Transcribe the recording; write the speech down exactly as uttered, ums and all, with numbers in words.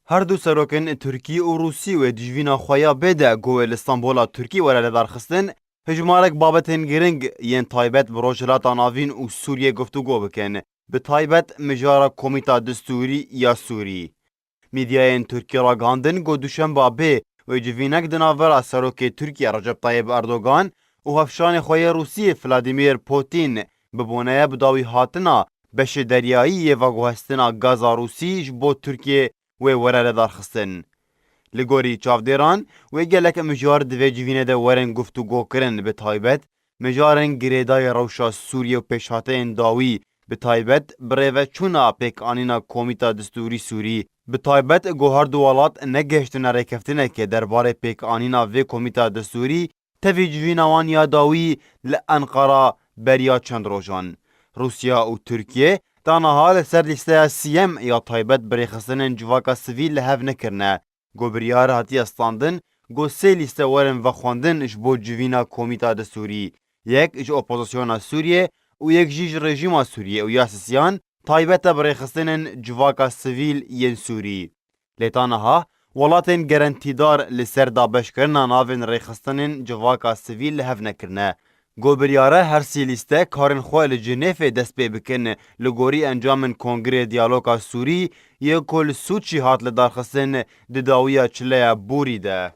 Her du serokên Tirkî û Rûsî wê dijvîna xwe ya bê de ku wê li Stenbola Tirkî were lidarxistin, hejmarek babetên giring yên taybet bi Rojhilata Navîn û Sûriyê guftûgo bikin, bi taybet mijara Komîta Distûrî ya Sûrî. Medyayên Tirkî ragihandin ku duşemba bê wê civînek di navbera serokê Tirkiye Recep Tayyip Erdogan û hevşanê xwe yê Rûsî Vladimir Putin bi boneye bi dawî hatina beşê deryayî yê veguhestina gaza Rûsî ji bo Tirkiye wê were lidarxistin. Li gorî çavdêran, wê gelek mijar di vê civînê de werin guftûgokirin, bi taybet mijarên girêdayî rewşa Sûriyê û pêşhateyên dawî, bi taybet birêveçûna pêkanîna Komîta Distûrî Sûrî, bi taybet ku her du welat negihiştine rêkeftinekê derbarê pêkanîna vê Komîta Distûrî tevî civîna wan ya dawî li Enqara beriya çend rojan. Rûsya û Tirkiye ta niha li ser lîsteya sîyem ya taybet bi rêxistinên civaka sivîl li hev nekirine. Ku biryar hatiye standin ku sê lîste werin vexwendin ji bo civîna Komîta Distûrî, yek ji opozisyona Sûriyê û yek jî ji rejîma Sûriyê û ya sisiyan taybet e bi rêxistinên civaka sivîl yên Sûrî. Lê ta niha welatên gerentîdar li ser dabeşkirina navên rêxistinên civaka sivîl li hev nekirine. Ku biryar e her sî lîste karên xwe li Cinêfê dest pê bikin, li gorî encamên Kongrê Diyaloga Sûrî yê ku li Sûçî hat lidarxistin di dawiya çileya borî de.